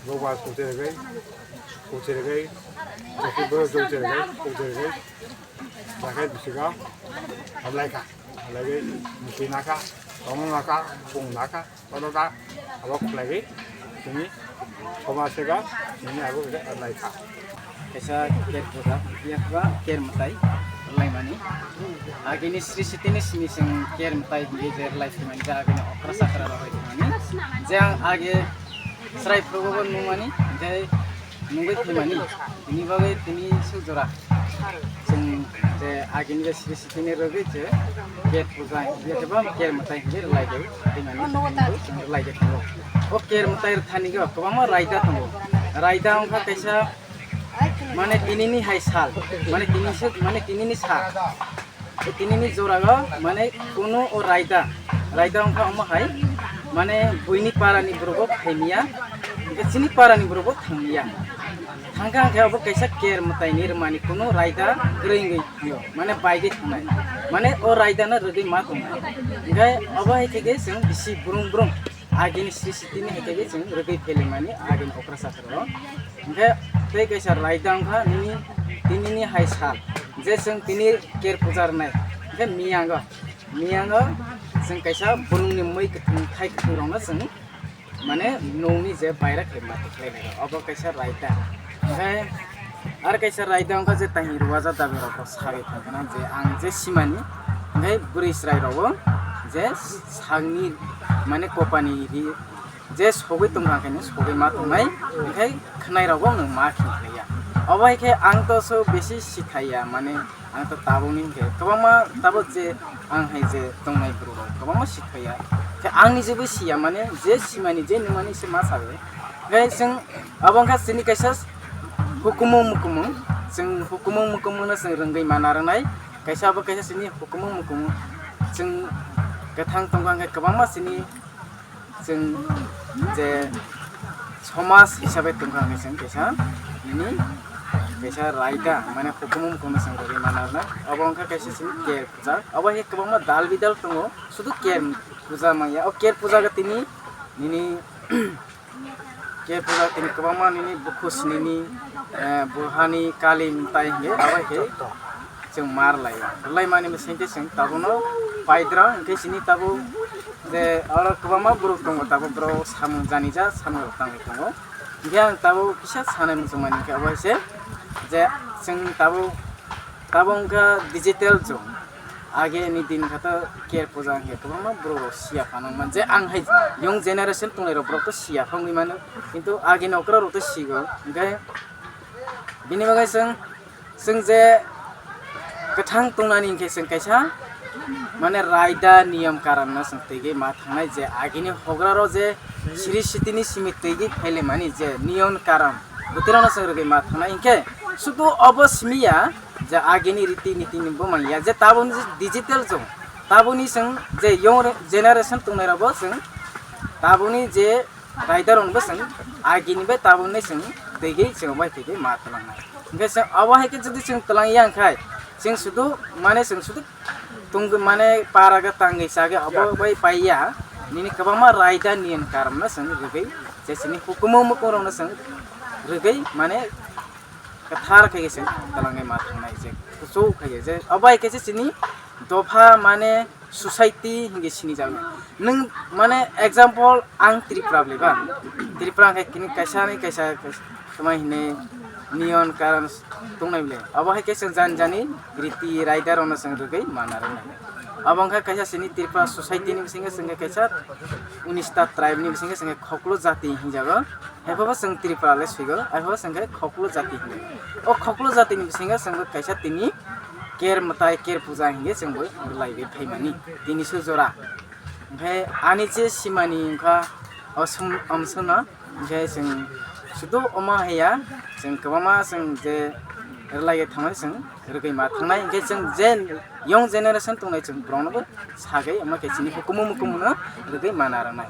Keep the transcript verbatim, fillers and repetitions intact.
Bokba kuchirigwi, kuchirigwi, kuchirigwi, kuchirigwi, jakai bisigo, hamlaikha, hamlaigwi, misi nakha, tongma nakha, pung nakha. Kono da abo khlaiwi chini somaj se ga chini abo khe rwlai kha. Kaisa ker puja, yakba ker mwtai rwlaimani. Agini Sri Sitini simi chwng ker mwtai hinwi je rwlai phimani, je agini okra chakra rok rwlaimani. Je ang age chwrai phuru bo nungmani, je nungwi phimani, tini bagwi tini suk jora. Chwng je agini je Sri Sitini rwgwi je ker puja hinkhe eba ker mwtai hinkhe rwlai de, tei mani chwng rwlai de tongo. O ker mwtai rwthani go kwbangma raida tongo. Raida wngkha kaisa mane tinini hai sal, mane tini se, mane tinini sal. Tinini jorago mane kunu o raida, raida wngkha omo hai mane buini parani borok bo phaimiya, hinkhe chini parani borok bo thangmiya. Thangkha hinkhe obo kaisa ker mwtaini rwmani kunu raida kwrwi wngwi thango, mane baigwi thangnai, mane o raida no rwgwi ma tongnai. Hinkhe obo hai khe chwng bisi brum brum agini Sri Sitini hai khe chwng rwgwi phelimani agini okra chakra o. Hinkhe tei kaisa raida wngkha nini tinini hai sal, je chwng tini ker puja rwnai, hinkhe miyango, miyango chwng kaisa borokni mui kwthwng thai kwthwng rokno chwng mane nungni je baira khe mati khlainai rok, obo kaisa raida. Hinkhe ar kaisa raida wngkha je tahing rwajak dabe rok sawi thangkhana je ang je simani, hinkhe bwrwi chwrai rogo je sakni mane kopani ri je sogwi tongkha khe sogwi ma tongnai, hinkhe khwnai rogo nwng ma khing khlaiya. Obo hai khe ang to so besi sikhaiya, mane ang to tabukni hinkhe kwbangma tabuk je ang hai je tongnai borok rok kwbangma sikhaiya. Khe ang ni jebo siya, mane je simani je nungmani se ma sawi. Hinkhe chwng abo wngkha chini kaisa hukumu mukumu, chwng hukumu mukumu no chwng rwngwi ma narwknai. Kaisa abo kaisa chini hukumu mukumu, chwng kwthang tongkha hinkhe kwbangma chini Chwng je somaj hisabe tongkha hwnwi chwng kaisa nini kaisa raida, mane hukumu mukumu chwng rwgwi mano arwna. Obo wngkha kaisa chini ker puja. Obo hai kwbangma dal bidal tongo, sudu ker puja manya. O ker puja ga tini nini ker puja tini kwbangma nini bukhu sinini, eh, buhani kali tai hinwi abo hai khe chwng mar lai. Rwlai mani bising khe chwng tabukno paidra hinkhe chini tabuk je oro kwbangma borok tongo, tabuk borok samung janija samung rok tangwi tongo. Hinkhe ang tabuk kisa sanai muchungmani hinkhe abo hai se je chwng tabuk, tabuk wngkha digital jug. Age ni din kha to ker puja hinkhe kwbangma borok rok siya phano man je ang hai young generation tongnai rok borok to siya phangwi mano, kintu age ni okra rok to sigo. Hinkhe bini bagwi chwng Chwng je kwthang tongnani hinkhe chwng kaisa mane raida niyom karamno chwng twigwi ma thangnai je agini hograrok je siri sitini simi twigwi phailaimani je niyom karam bwtwirokno chwng rwgwi ma thangnai hinkhe sudu obo simi ya je agini riti nitini bo manya je tabukni je digital jug tabukni chwng je young generation tongnairokbo chwng tabukni je Raida rok bo chwng agini bai tabukni chwng twigwi chwng bai twigwi ma twlangnai. Hinkhe chwng abo hai khe jodi chwng twlang ya hinkhe chwng sudu mane chwng sudu tungwi mane para ga tangwi chagwi abo bai paiya nini kwbangma raida niyom karamno chwng rwgwi je chini hukumu mukumu rokno chwng rwgwi mane kwthar khe se twlangwi ma thangnai je kuchuk khe je abo hai khe se chini dopha mane society hinwi sinijago. Nwng mane example ang Tripura bwlai ba Tripura hwnkhe kini kaisa ni kaisa tamo hinwi niyon karon tongnai bwlai abo hai khe chwng jani jani riti raida rokno chwng rwgwi mana rwnai. Abo wngkha kaisa chini Tripura society ni bisingo chwngkhe kaisa unista tribe ni bisingo chwngkhe khoklo jati hinjago. Haiphano chwng Tripura le swigo, haiphano chwng khe khoklo jati hinwi. O khoklo jati ni bisingo chwng bo kaisa tini ker mwtai, ker puja hinwi chwng bo bwlai bai phaimani tini sujora. Hinkhe ani je simani wngkha o sum-, omswkno, hinkhe chwng Sudu omo haiya, chwng kwbangma chwng je rwlaiwi thangnai, chwng rwgwi ma thangnai, hinkhe chwng je young generation tongnai, chwng borokno bo sagwi omo khe chini hukumu mukumu no rwgwi ma narwknai.